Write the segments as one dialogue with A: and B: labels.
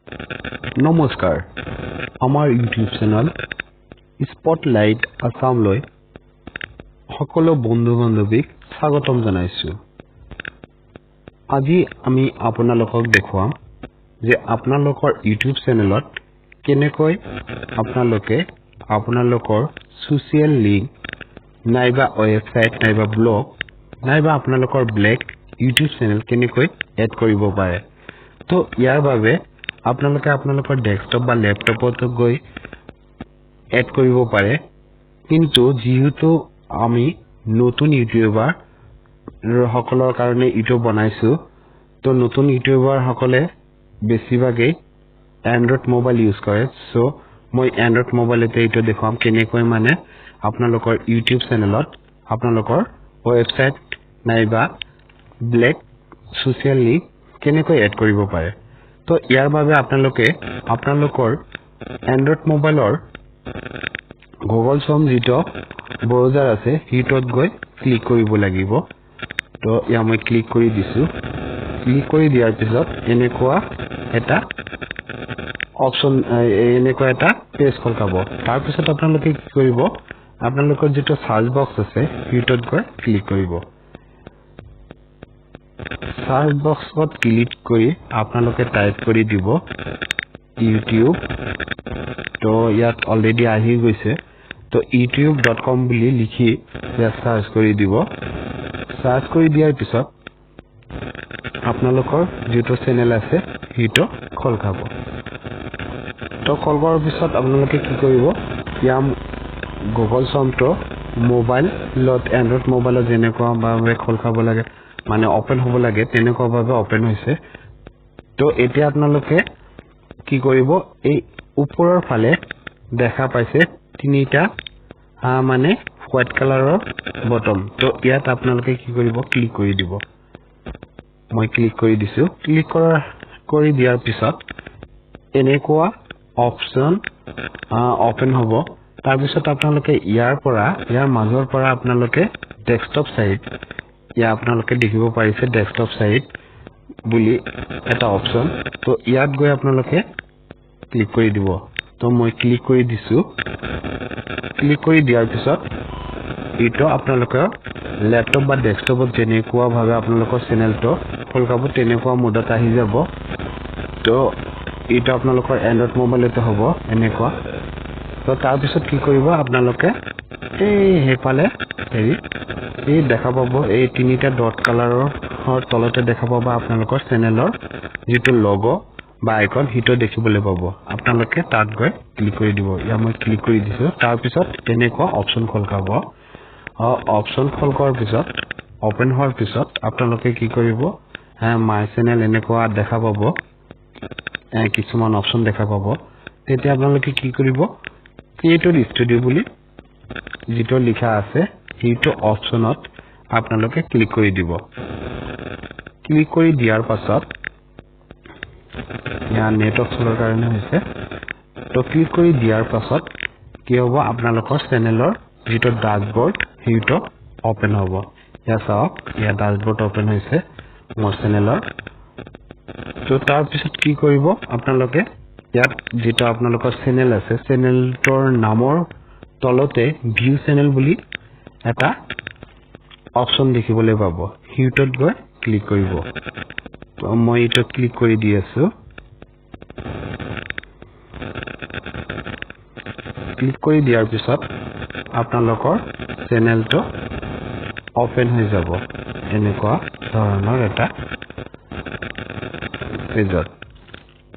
A: নমস্কাৰ, আমাৰ YouTube channel spotlight আছামলৈ সকলো বন্ধু বান্ধৱীক স্বাগতম জনাইছোঁ। আজি আমি আপোনালোকক দেখুৱাম যে আপোনালোকৰ ইউটিউব চেনেলত কেনেকৈ আপোনালোকে আপোনালোকৰ ছ'চিয়েল লিংক নাইবা ৱেবছাইট নাইবা ব্লগ নাইবা আপোনালোকৰ ব্লেক ইউটিউব চেনেল কেনেকৈ এড কৰিব পাৰে। তো ইয়াৰ বাবে আপোনালোকে আপোনালোকৰ ডেস্কটপ বা লেপটপতো গৈ এড কৰিব পাৰে, কিন্তু যিহেতু আমি নতুন ইউটিউবাৰ সকলৰ কাৰণে ইউটিউব বনাইছোঁ, তো নতুন ইউটিউবাৰসকলে বেছিভাগেই এণ্ড্ৰইড মোবাইল ইউজ কৰে। চ' মই এণ্ড্ৰইড মোবাইলতে এইটো দেখুৱাম কেনেকৈ মানে আপোনালোকৰ ইউটিউব চেনেলত আপোনালোকৰ ৱেবছাইট নাইবা ব্লেক ছ'চিয়েল লিংক কেনেকৈ এড কৰিব পাৰে। তো ইয়াৰ বাবে আপোনালোকে আপোনালোকৰ এণ্ড্ৰইড মোবাইলৰ গুগল ক্ৰম যিটো ব্ৰাউজাৰ আছে সেইটোত গৈ ক্লিক কৰিব লাগিব। তো ইয়াত মই ক্লিক কৰি দিছোঁ। ক্লিক কৰি দিয়াৰ পিছত এনেকুৱা এটা অপশ্যন, এনেকুৱা এটা পেজ খোল খাব। তাৰপিছত আপোনালোকে কি কৰিব, আপোনালোকৰ যিটো চাৰ্চ বক্স আছে সেইটোত গৈ ক্লিক কৰিব। চাৰ্চ বক্সত ক্লিক কৰি আপোনালোকে টাইপ কৰি দিব ইউটিউব। তো ইয়াত অলৰেডি আহি গৈছে। তো ইউটিউব ডট কম বুলি লিখি ইয়াত চাৰ্চ কৰি দিব। চাৰ্চ কৰি দিয়াৰ পিছত আপোনালোকৰ যিটো চেনেল আছে সেইটো খোল খাব। তো খোল খোৱাৰ পিছত আপোনালোকে কি কৰিব, ইয়াৰ গুগল ক্ৰমটো মোবাইলত এণ্ড্ৰইড মোবাইলত যেনেকুৱাভাৱে খোল খাব লাগে, মানে অপেন হ'ব লাগে, তেনেকুৱাভাৱে অপেন হৈছে। তো এতিয়া আপোনালোকে কি কৰিব, এই ওপৰৰ ফালে দেখা পাইছে তিনিটা মানে হোৱাইট কালাৰৰ বটম। তো ইয়াত আপোনালোকে কি কৰিব, ক্লিক কৰি দিব। মই ক্লিক কৰি দিছোঁ। ক্লিক কৰি দিয়াৰ পিছত এনেকুৱা অপশ্যন অপেন হ'ব। তাৰপিছত আপোনালোকে ইয়াৰ মাজৰ পৰা আপোনালোকে ডেস্কটপ চাইট, ইয়াত আপোনালোকে দেখিব পাৰিছে ডেস্কটপ চাইট বুলি এটা অপশ্যন। তো ইয়াত গৈ আপোনালোকে ক্লিক কৰি দিব। তো মই ক্লিক কৰি দিছোঁ। ক্লিক কৰি দিয়াৰ পিছত এইটো আপোনালোকৰ লেপটপ বা ডেস্কটপত যেনেকুৱাভাৱে আপোনালোকৰ চেনেলটো খোল খাব তেনেকুৱা মোডত আহি যাব। তো এইটো আপোনালোকৰ এণ্ড্ৰইড মোবাইলতে হ'ব এনেকুৱা। তো তাৰপিছত কি কৰিব, আপোনালোকে এই সেইফালে হেৰি এই দেখা পাব, এই তিনিটা ডট কালাৰৰ তলতে দেখা পাব আপোনালোকৰ চেনেলৰ যিটো লগ' বা আইকন, সেইটো দেখিবলৈ পাব। আপোনালোকে তাত গৈ ক্লিক কৰি দিব। ইয়াত মই ক্লিক কৰি দিছোঁ। তাৰপিছত তেনেকুৱা অপশ্যন খোল খাব। অপশ্যন খোল খোৱাৰ পিছত, অপেন হোৱাৰ পিছত আপোনালোকে কি কৰিব, my channel এনেকুৱা দেখা পাব, কিছুমান অপশ্যন দেখা পাব। তেতিয়া আপোনালোকে কি কৰিব, ক্ৰিয়েটৰ ষ্টুডিঅ' বুলি যিটো লিখা আছে সেইটো অপশ্যনত আপোনালোকে ক্লিক কৰি দিব। ক্লিক কৰি দিয়াৰ পাছত ইয়াৰ নেটৱৰ্ক চলাৰ কাৰণে হৈছে। তো ক্লিক কৰি দিয়াৰ পাছত কি হ'ব, আপোনালোকৰ চেনেলৰ যিটো ডাছবৰ্ড সেইটো অপেন হ'ব। ইয়াত চাওক, ইয়াত ডাছবৰ্ড অপেন হৈছে মোৰ চেনেলৰ। তো তাৰপিছত কি কৰিব, আপোনালোকে ইয়াত যিটো আপোনালোকৰ চেনেল আছে চেনেলটোৰ নামৰ তলতে ভিউ চেনেল বুলি এটা অপশ্যন দেখিবলৈ পাব, সেইটোত গৈ ক্লিক কৰিব। তো মই এইটো ক্লিক কৰি দি আছো। ক্লিক কৰি দিয়াৰ পিছত আপোনালোকৰ চেনেলটো অপেন হৈ যাব এনেকুৱা ধৰণৰ এটা পেজত।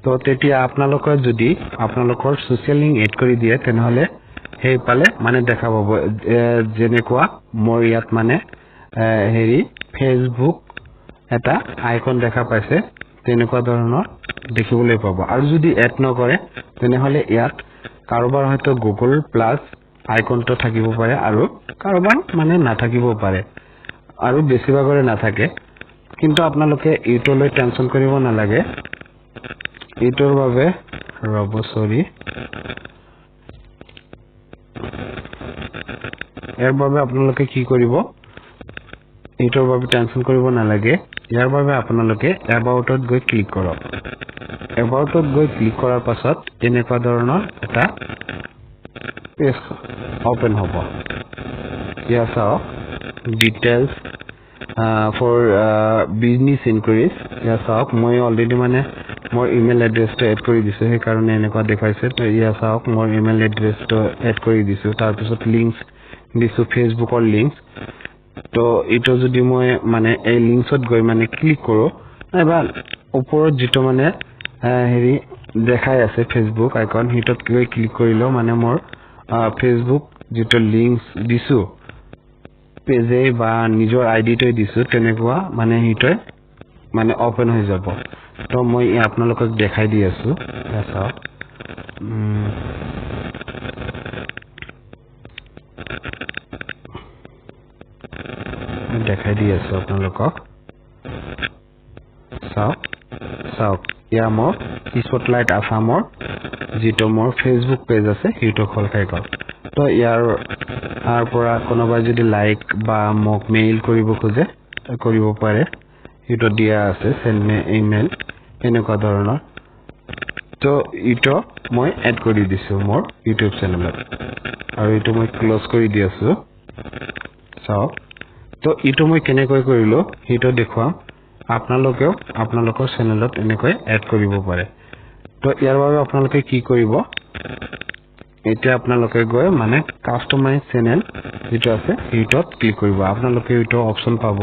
A: তো তেতিয়া আপোনালোকে যদি আপোনালোকৰ ছ'চিয়েল লিংক এড কৰি দিয়ে তেনেহ'লে সেইফালে মানে দেখা পাব, যেনেকুৱা মোৰ ইয়াত মানে হেৰি ফেচবুক এটা আইকন দেখা পাইছে তেনেকুৱা ধৰণৰ দেখিবলৈ পাব। আৰু যদি এড নকৰে তেনেহ'লে ইয়াত কাৰোবাৰ হয়তো গুগল প্লাছ আইকনটো থাকিব পাৰে আৰু কাৰোবাৰ মানে নাথাকিব পাৰে, আৰু বেছিভাগৰে নাথাকে। কিন্তু আপোনালোকে এইটোলৈ টেনশ্যন কৰিব নালাগে। এইটোৰ বাবে ৰ'ব, চৰি, ইয়াৰ বাবে আপোনালোকে কি কৰিব, এইটোৰ বাবে টেনশ্যন কৰিব নালাগে। ইয়াৰ বাবে আপোনালোকে এবাউটত গৈ ক্লিক কৰক। এবাউটত গৈ ক্লিক কৰাৰ পাছত এনেকুৱা ধৰণৰ এটা পেজ অপেন হ'ব। ইয়াত চাওক ডিটেইলছ ফৰ বিজনেছ ইনকুইৰিজ। ইয়াত চাওক মই অলৰেডি মানে মোৰ ইমেইল এড্ৰেছটো এড কৰি দিছোঁ, সেইকাৰণে এনেকুৱা দেখুৱাইছে। তো ইয়াত চাওক মোৰ ইমেইল এড্ৰেছটো এড কৰি দিছোঁ, তাৰপিছত লিংকছ দিছোঁ, ফেচবুকৰ লিংকছ। তো এইটো যদি মই মানে এই লিংকছত গৈ মানে ক্লিক কৰোঁ, নাইবা ওপৰত যিটো মানে হেৰি দেখাই আছে ফেচবুক আইকন, সেইটোত গৈ ক্লিক কৰিলেও মানে মোৰ ফেচবুক যিটো লিংকছ দিছোঁ পেজে বা নিজৰ আই ডিটোৱে দিছোঁ, তেনেকুৱা মানে সেইটোৱে মানে অপেন হৈ যাব। তো মই আপোনালোকক দেখাই দি আছোঁ। চাওক, দেখাই দি আছোঁ আপোনালোকক। চাওক চাওক এয়া মোৰ স্পটলাইট আছামৰ যিটো মোৰ ফেচবুক পেজ আছে সেইটো খোল খাই গ'ল। তো ইয়াৰ পৰা কোনোবাই যদি লাইক বা মোক মেইল কৰিব খোজে কৰিব পাৰে, সেইটো দিয়া আছে চেণ্ড মি ইমেইল এনেকুৱা ধৰণৰ। তো এইটো মই এড কৰি দিছোঁ মোৰ ইউটিউব চেনেলত আৰু এইটো মই ক্ল'জ কৰি দি আছোঁ। চাওক, তো এইটো মই কেনেকৈ কৰিলোঁ সেইটো দেখুৱাম। আপোনালোকেও আপোনালোকৰ চেনেলত এনেকৈ এড কৰিব পাৰে। তো ইয়াৰ বাবে আপোনালোকে কি কৰিব, এতিয়া আপোনালোকে গৈ মানে কাষ্টমাইজ চেনেল যিটো আছে সেইটোত ক্লিক কৰিব। আপোনালোকে এইটো অপশ্যন পাব।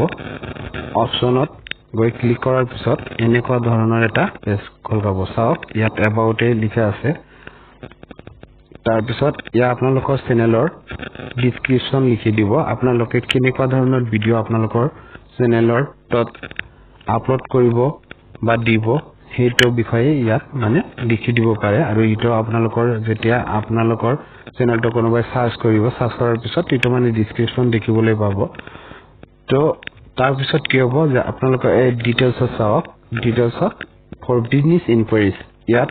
A: অপশ্যনত গৈ ক্লিক কৰাৰ পিছত এনেকুৱা ধৰণৰ এটা পেজ খোল খাব। চাওক ইয়াত এবাউটে লিখা আছে। তাৰপিছত ইয়াত আপোনালোকৰ চেনেলৰ ডিছক্ৰিপশ্যন লিখি দিব। আপোনালোকে কেনেকুৱা ধৰণৰ ভিডিঅ' আপোনালোকৰ চেনেলৰ তত আপলোড কৰিব বা দিব সেইটো বিষয়ে ইয়াত মানে লিখি দিব পাৰে। আৰু এইটো আপোনালোকৰ যেতিয়া আপোনালোকৰ চেনেলটো কোনোবাই চাৰ্চ কৰিব, চাৰ্চ কৰাৰ পিছত এইটো মানে ডিছক্ৰিপশ্যন দেখিবলৈ পাব। তো তাৰপিছত কি হ'ব যে আপোনালোকৰ এই ডিটেইলছত চাওক, ডিটেইলছত ফৰ বিজনেছ ইনকুৱাৰীজ, ইয়াত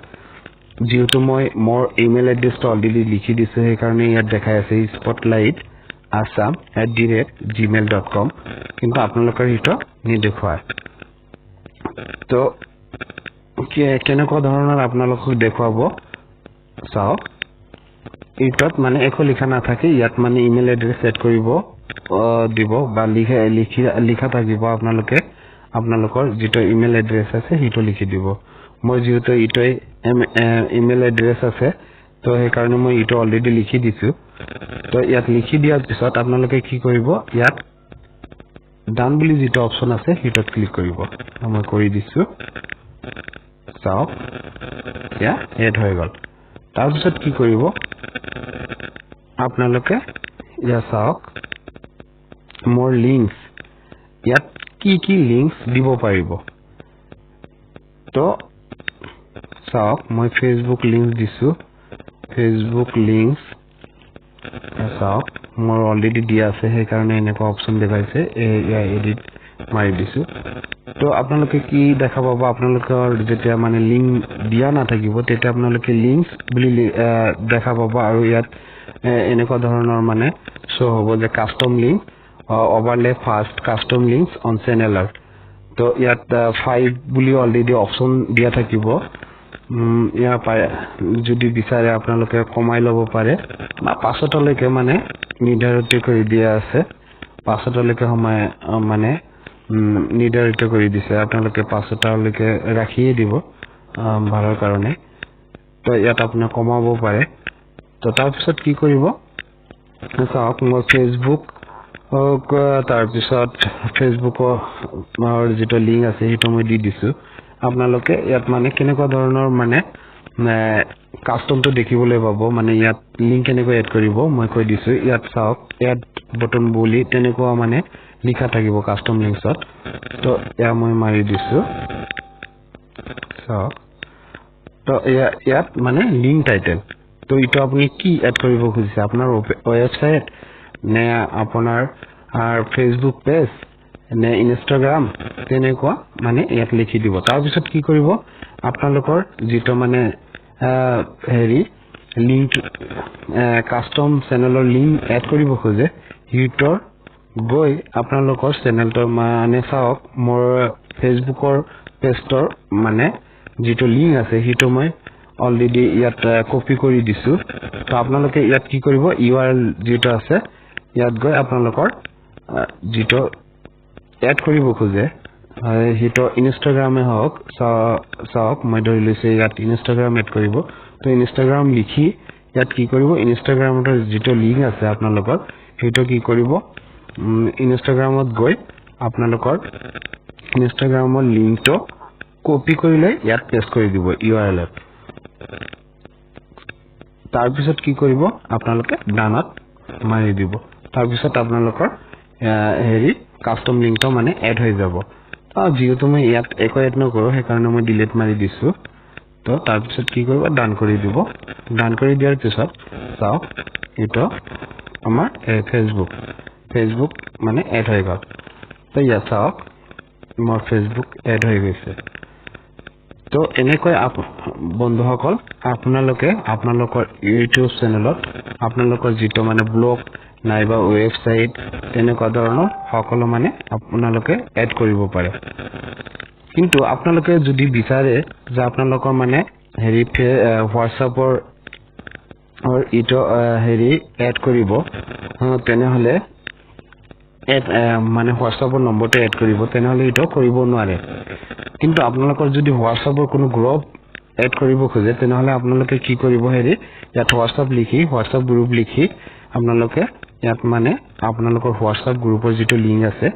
A: যিহেতু মই মোৰ ইমেইল এড্ৰেছটো অলৰেডি লিখি দিছোঁ সেইকাৰণে ইয়াত দেখাই আছে spotlight Assam @gmail.com, কিন্তু আপোনালোকৰ সেইটো নেদেখুৱায়। তো কেনেকুৱা ধৰণৰ আপোনালোকক দেখুৱাব চাওক, এইটোত মানে একো লিখা নাথাকে। ইয়াত মানে ইমেইল এড্ৰেছ এড কৰিব দিব বা লিখা থাকিব। আপোনালোকে আপোনালোকৰ যিটো ইমেইল এড্ৰেছ আছে সেইটো লিখি দিব। মই যিহেতু এইটোৱে ইমেইল এড্ৰেছ আছে তো সেইকাৰণে মই এইটো অলৰেডি লিখি দিছোঁ। তো ইয়াত লিখি দিয়াৰ পিছত আপোনালোকে কি কৰিব, ইয়াত ডান বুলি যিটো অপশ্যন আছে সেইটোত ক্লিক কৰিব। মই কৰি দিছোঁ। চাওক এতিয়া এড হৈ গ'ল। তাৰপিছত কি কৰিব আপোনালোকে, ইয়াত চাওক মোৰ লিংকছ, ইয়াত কি কি লিংকছ দিব পাৰিব। তো চাওক মই ফেচবুক লিংক দিছোঁ, ফেচবুক লিংকছ চাওক মোৰ অলৰেডি দিয়া আছে সেইকাৰণে এনেকুৱা অপশ্যন দেখাইছে, এডিট মাৰি দিছোঁ। তো আপোনালোকে কি দেখা পাব, আপোনালোকৰ যেতিয়া মানে লিংক দিয়া নাথাকিব তেতিয়া আপোনালোকে লিংকছ বুলি দেখা পাব। আৰু ইয়াত এনেকুৱা ধৰণৰ মানে শ্ব' হ'ব যে custom link overlay first custom links on চেনেলৰ। তো ইয়াত 5 বুলি অলৰেডি অপশ্যন দিয়া থাকিব। ইয়াৰ পাৰে যদি বিচাৰে আপোনালোকে কমাই ল'ব পাৰে বা 5টালৈকে মানে নিৰ্ধাৰিত কৰি দিয়া আছে, 5টালৈকে সময় মানে নিৰ্ধাৰিত কৰি দিছে। আপোনালোকে 5টালৈকে ৰাখিয়ে দিব ভালৰ কাৰণে। তো ইয়াত আপুনি কমাব পাৰে। তো তাৰপিছত কি কৰিব চাওক, মই ফেচবুক তাৰপিছত ফেচবুকৰ যিটো লিংক আছে সেইটো মই দি দিছোঁ। আপোনালোকে ইয়াত মানে কেনেকুৱা ধৰণৰ মানে কাষ্টমটো দেখিবলৈ পাব, মানে ইয়াত লিংক কেনেকৈ এড কৰিব মই কৈ দিছোঁ। ইয়াত চাওক এড বটন বুলি তেনেকুৱা মানে লিখা থাকিব কাষ্টম লিংকছত। তো এয়া মই মাৰি দিছোঁ। চাওক তো ইয়াত মানে লিংক টাইটেল, তো এইটো আপুনি কি এড কৰিব খুজিছে, আপোনাৰ ৱেবছাইট নে আপোনাৰ ফেচবুক পেজ নে ইনষ্টাগ্ৰাম, তেনেকুৱা মানে ইয়াত লিখি দিব। তাৰপিছত কি কৰিব, আপোনালোকৰ যিটো মানে হেৰি লিংক কাষ্টম চেনেলৰ লিংক এড কৰিব খোজে সেইটোৰ গৈ আপোনালোকৰ চেনেলটো মানে চাওক মোৰ ফেচবুকৰ পেজটোৰ মানে যিটো লিংক আছে সেইটো মই অলৰেডি ইয়াত কপি কৰি দিছোঁ। তো আপোনালোকে ইয়াত কি কৰিব, ইউআৰএল যিটো আছে ইয়াত গৈ আপোনালোকৰ যিটো এড কৰিব খোজে সেইটো ইনষ্টাগ্ৰামে হওক, চাওক মই ধৰি লৈছোঁ ইয়াত ইনষ্টাগ্ৰাম এড কৰিব। তো ইনষ্টাগ্ৰাম লিখি ইয়াত কি কৰিব, ইনষ্টাগ্ৰামৰ যিটো লিংক আছে আপোনালোকৰ সেইটো কি কৰিব, ইনষ্টাগ্ৰামত গৈ আপোনালোকৰ ইনষ্টাগ্ৰামৰ লিংকটো কপি কৰি লৈ ইয়াত পেষ্ট কৰি দিব ইউআৰএলত। তাৰপিছত কি কৰিব, আপোনালোকে ডানত মাৰি দিব। তাৰপিছত আপোনালোকৰ হেৰি কাষ্টম লিংকটো মানে এড হৈ যাব। যিহেতু মই ইয়াত একো এড নকৰোঁ সেইকাৰণে মই ডিলিট মাৰি দিছোঁ। তো তাৰপিছত কি কৰিব, ডান কৰি দিব। ডান কৰি দিয়াৰ পিছত চাওক এইটো আমাৰ ফেচবুক মানে এড হৈ গ'ল। তো ইয়াত চাওক মোৰ ফেচবুক এড হৈ গৈছে। তো এনেকৈ বন্ধুসকল আপোনালোকে আপোনালোকৰ ইউটিউব চেনেলত আপোনালোকৰ যিটো মানে ব্লগ নাইবা ৱেবছাইট তেনেকুৱা ধৰণৰ সকলো মানে আপোনালোকে এড কৰিব পাৰে। কিন্তু আপোনালোকে যদি বিচাৰে যে আপোনালোকৰ মানে হেৰি হোৱাটছআপৰ ইটো হেৰি এড কৰিব, তেনেহ'লে এড মানে হোৱাটছআপৰ নম্বৰটো এড কৰিব, তেনেহ'লে এইটো কৰিব নোৱাৰে। কিন্তু আপোনালোকৰ যদি হোৱাটছআপৰ কোনো গ্ৰুপ এড কৰিব খোজে তেনেহ'লে আপোনালোকে কি কৰিব, হেৰি ইয়াত হোৱাটছআপ লিখি হোৱাটছআপ গ্ৰুপ লিখি আপোনালোকে ইয়াত মানে আপোনালোকৰ হোৱাটছআপ গ্ৰুপৰ যিটো লিংক আছে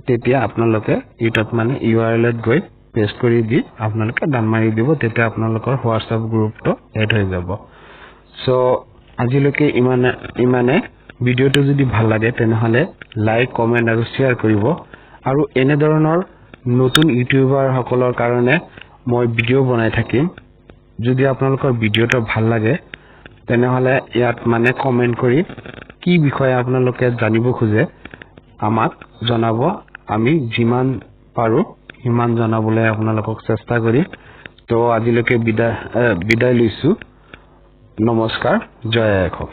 A: তেতিয়া আপোনালোকে এইটোত মানে ইউআৰএলত গৈ পেষ্ট কৰি দি আপোনালোকে ডান মাৰি দিব, তেতিয়া আপোনালোকৰ হোৱাটছআপ গ্ৰুপটো এড হৈ যাব। চ' আজিলৈকে ইমানে। ভিডিঅ'টো যদি ভাল লাগে তেনেহ'লে লাইক, কমেণ্ট আৰু শ্বেয়াৰ কৰিব। আৰু এনেধৰণৰ নতুন ইউটিউবাৰসকলৰ কাৰণে মই ভিডিঅ' বনাই থাকিম। যদি আপোনালোকৰ ভিডিঅ'টো ভাল লাগে তেনেহ'লে ইয়াত মানে কমেণ্ট কৰি কি বিষয়ে আপোনালোকে জানিব খোজে আমাক জনাব। আমি যিমান পাৰোঁ সিমান জনাবলৈ আপোনালোকক চেষ্টা কৰিম। তো আজিলৈকে বিদায় লৈছোঁ। নমস্কাৰ, জয় আই অসম।